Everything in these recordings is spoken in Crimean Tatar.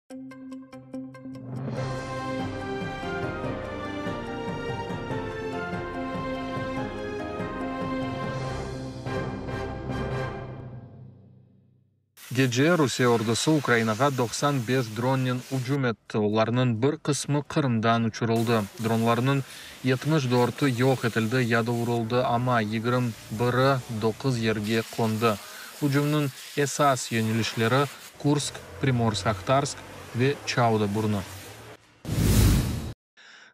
Gece Rusiye ordusı Ukrayinağa 95 dronnen ücüm etti, olarnıñ bir qısmı Qırımdan uçurıldı. Dronlarnıñ 74-i yoq etildi ya da uruldı, amma 21-i 9 yerge qondı. Ücümniñ esas yönelişleri Kursk, Primorsk-Ahtarsk ve Çauda burnu.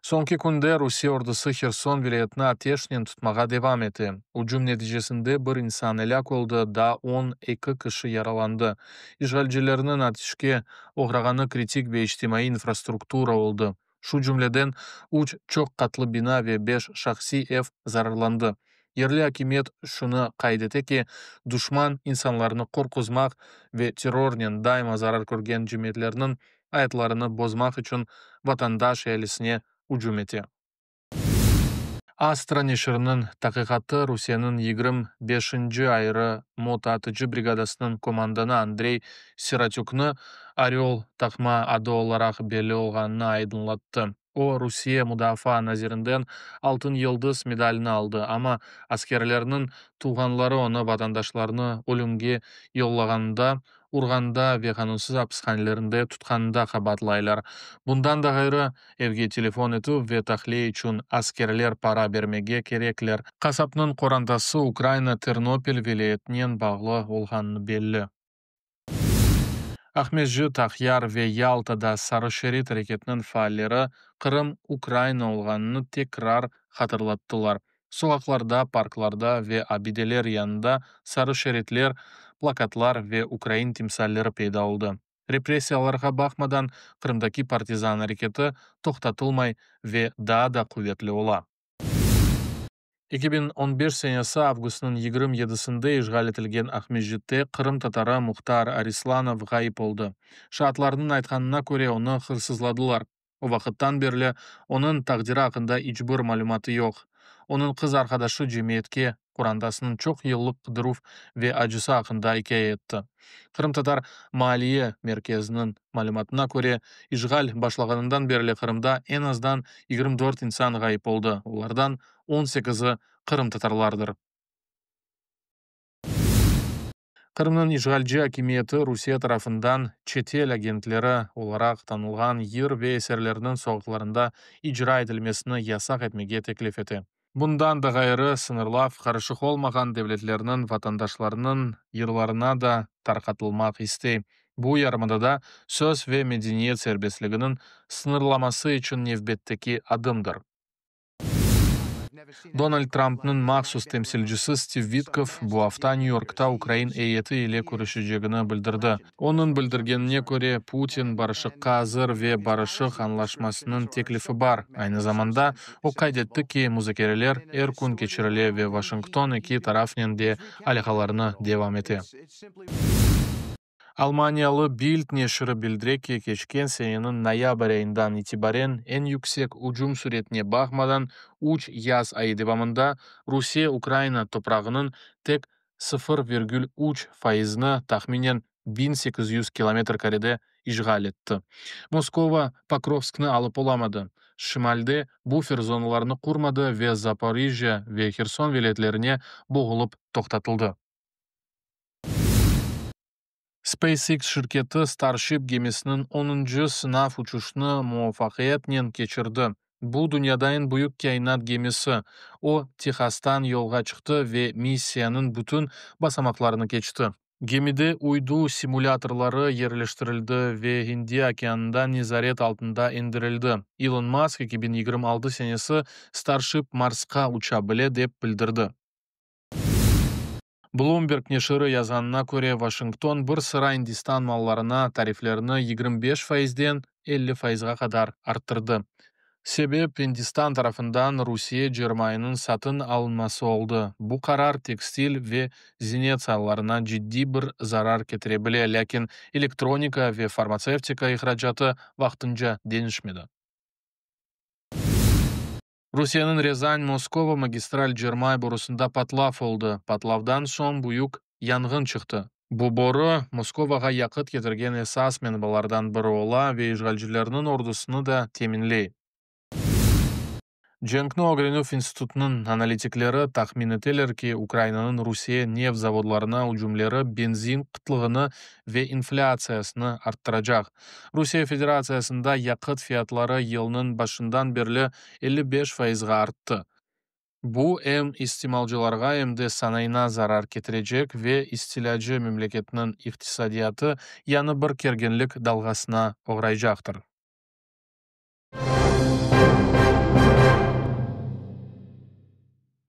Soñki künde Rusiye ordusı Herson vilâyetini ateşnen tutmağa devam ete. Ücüm neticesinde bir insan elâk oldı, daa 12 kişi yaralandı. İşğalcilerniñ ateşke oğrağanı kritik ve içtimaiy infrastruktura oldı. Şu cümleden, üç çoq qatlı bina ve beş şahsiy ev zararlandı. Yerli akimiyet şunı qayd ete ki, duşman insanlarnı qorquzmaq ve terrornen daima zarar körgen cemiyetlerniñ ayatlarını bozmaq içün vatandaş ealisine ücüm ete. Astra neşiriniñ taqiqatı Rusiyeniñ 25-nci ayrı motoatıcı brigadasınıñ komandanı Andrey Sirotükni Oröl taqma adı olaraq belli olğanını aydınlattı. O, Rusiye Mudafaa nazirinden Altın yıldız medalini aldı, amma askerlerniñ tuvğanları onı vatandaşlarnı ölümge yollağanında, urğanında ve qanunsız apishanelerinde tutqanında qabaatlaylar. Bundan da ğayrı, evge telefon etüv ve tahliye içün askerler para bermege kerekler. Qasapnıñ qorantası Ukraina Ternopil vilâyetinen bağlı olğanı belli. Aqmescit, Aqyar ve Yaltada Sarı şerit areketiniñ faalleri Qırım Ukraina olğanını tekrar hatırlattılar. Soqaqlarda, parklarda ve abideler yanında sarı şeritler, plakatlar ve ukrain timsalleri peyda oldı. Repressiyalarğa baqmadan, Qırımdaki partizan areketi toqtatılmay ve daa da quvetli ola. 2015 senesi avgustnıñ 27-sinde işğal etilgen Aqmescitte qırımtatarı Muhtar Arislanov ğayıp oldı. Şaatlarnıñ aytqanına köre, onı hırsızladılar. O vaqıttan berli onıñ taqdiri aqqında iç bir malümatı yoq. Onıñ qız arqadaşı cemiyetke qorantasınıñ çoq yıllıq qıdıruv ve acısı aqqında ikâye etti. Qırımtatar Maaliye Merkeziniñ malümatına köre, işğal başlağanından berli Qırımda eñ azdan 24 insan ğayıp oldı, olardan 18-i qırımtatarlardır. Qırımnıñ işğalci akimiyeti Rusiye tarafından çetel agentleri olaraq tanılğan yır ve eserlerniñ soqaqlarında icra etilmesini yasaq etmege teklif ete. Bundan da ğayrı, sıñırlav qarışıq olmağan devletlerniñ vatandaşlarınıñ yırlarına da tarqatılmaq istey. Bu, yarımadada söz ve medeniyet serbestliginiñ sıñırlaması içün nevbetteki adımdır. Donald Trumpnıñ mahsus temsilcisi Stiv Vitkoff bu afta New-Yorkta ukrain eyyeti ile körüşecegini bildirdi. Onıñ bildirgenine köre, Putin barışıqqa azır ve barışıq añlaşmasınıñ teklifi bar. Aynı zamanda, o qayd etti ki, muzakereler er kün keçirile ve Washington eki tarafnen de alâqalarını devam ete. Almaniyalı Bild neşiri bildire ki, keçken seneniñ noyabr ayından itibaren eñ yüksek ücüm süretine baqmadan, üç yaz ayı devamında Rusiye Ukraina toprağınıñ tek 0,3 faizini, tahminen 1800 kilometr kârede işğal etti. Moskova Pokrovsknı alıp olamadı, şimalde bufer zonalarını qurmadı ve Zaporijjâ ve Herson vilâyetlerine boğulıp toqtatıldı. SpaceX şirketi Starship gemisiniñ onuncı sınav uçuşını muvafaqiyetnen keçirdi. Bu, dünyada eñ büyük kâinat gemisi. O, Tehastan yolğa çıqtı ve missiyanıñ bütün basamaqlarını keçti. Gemide uydu simulâtorları yerleştirildi ve Hindi okeanında nezaret altında endirildi. İlon Mask 2026 senesi Starship Marsqa uça bile, dep bildirdi. Bloomberg neşiri yazğanına köre, Washington bir sıra Indistan mallarına tariflerni 25 faizden 50 faizğa qadar arttırdı. Sebep Indistan tarafından Rusiye cermayınıñ satın alınması oldı. Bu qarar tekstil ve zinet saalarına ciddiy bir zarar ketire bile, lâkin elektronika ve farmatsevtika ihracatı vaqtınca deñişmedi. Rusiyeniñ Ryazan-Moskova magistral cermay borusında patlav oldı. Patlavdan soñ büyük yanğın çıqtı. Bu boru Moskovağa yaqıt ketirgen esas menbalardan biri ola ve işğalcilerniñ ordusını da teminley. Cenkni ögrenüv institutınıñ analitikleri tahmin eteler ki, Ukrainanıñ Rusiye neft zavodlarına ücümleri benzin qıtlığını ve inflâtsiyasını arttıracaq. Rusiye Federatsiyasında yaqıt fiyatları yılnıñ başından berli 55 fayızğa arttı. Bu em istimalcılarğa, em de sanayına zarar ketirecek ve istilâcı memleketniñ iqtisadiyatı yañı bir kerginlik dalğasına oğraycaqtır.